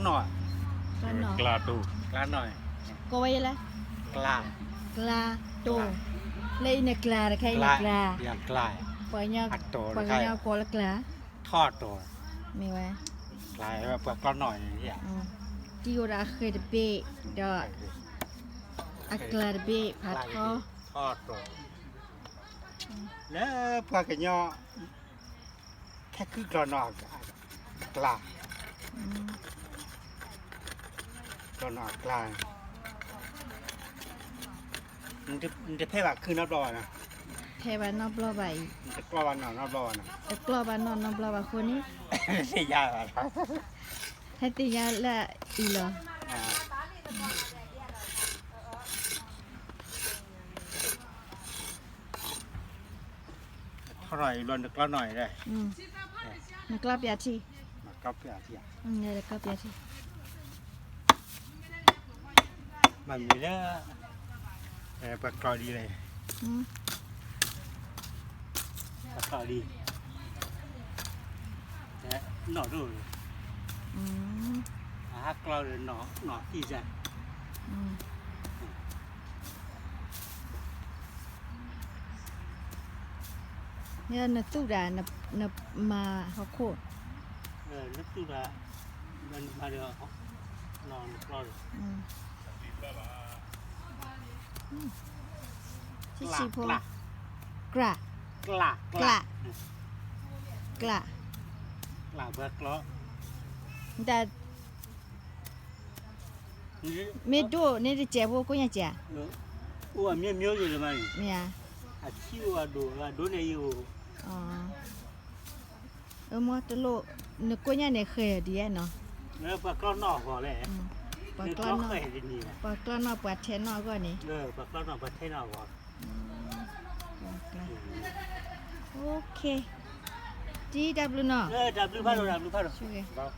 နီၣ်, ကျါတိၢ်, ကျါနီၣ်, ကိးဝဲယဲလဲၣ်, ကျါ, ကျါတိၢ်, လၢအံၤန့ၣ်ကျါတခါအံၤန့ၣ်ကျါ, ပှၤကညီကိးလၢကျါ, ထီၣ်တိၢ်, မ့ၢ်ဝဲ, ကျါဝဲပှၤကျါနီၣ်, တံၤအိၣ်ဒီးအဃဲၤတဘ့ၣ်, ဒီး အကျါတဘ့ၣ်ဖးထီ, ထီၣ်တိၢ်, လၢပှၤကညီ ခဲကုၢ်ကျီနီၣ်, ကျါ, ကျီနီၣ်ကျါ, နတဖဲဘၣ်ခုၣ်နီတဘျီဘၣ်နီၤ, ဖဲဘၣ်နီတဘျီဘၣ်အံၤ, နတကျီဘၣ်နီၣ်နီတဘျီဘၣ်နီၤ, တကျီဘၣ်နီၣ်နီတဘျီဘၣ်အဃိန့ၣ်, သ့ၣ်ညါဘၣ်, ဟဲသ့ၣ်ညါလၢအံၤလီၤ. ထီၣ်ထီၣ်အံၤဘျီနကျီနီၣ်အံၤ, နကျီပၠးထံ, ကျီပၠးထံ, မ့ၢ်လၢ ပှၤကျီဒ်လဲၣ်, ပှၤကျီဒ်, နီၣ်ဒိၣ်, အဟးကျီဒီးနီၣ်သံၣ်စၢ် နသူၣ်ဒၣ်, နမၤဟီၣ်ခိၣ်, နသူၣ်ဒၣ်, နမၤဒီး, နကျီဒီး, ဆံးဆံးဖိ, ကျါ, ကျါ, ကျါ, ကျါ, ကျါ, မ့ၢ်ဒိၣ်န့ၣ်တစဲးဖိကိးညါစဲး, အိၣ်အမျိုးမျိုးလၢမ့ၢ်, မ့ၢ်ဧါ, အဆံးအိၣ်အဒိၣ်အဒိၣ်န့ၣ်ယအိၣ်, အမ့ၢ်တလိၣ်, နကိးညါန့ၣ်ဃဲၤဒ်ယဲနီၤ, ပှၤကျီနီၣ်အဂီၢ်လဲၣ်, ပှၤကျီနီၣ်ပှၤထဲနီၣ်အဂီၢ်န့ၣ်, ပှၤကျီနီၣ်ပှၤထဲနီၣ်အဂီၢ်, တံၤတၢ်ဘျုးနီၤ, တၢ်ဘျုးဖးဒိၣ်, တၢ်ဘျုးဖးဒိၣ်,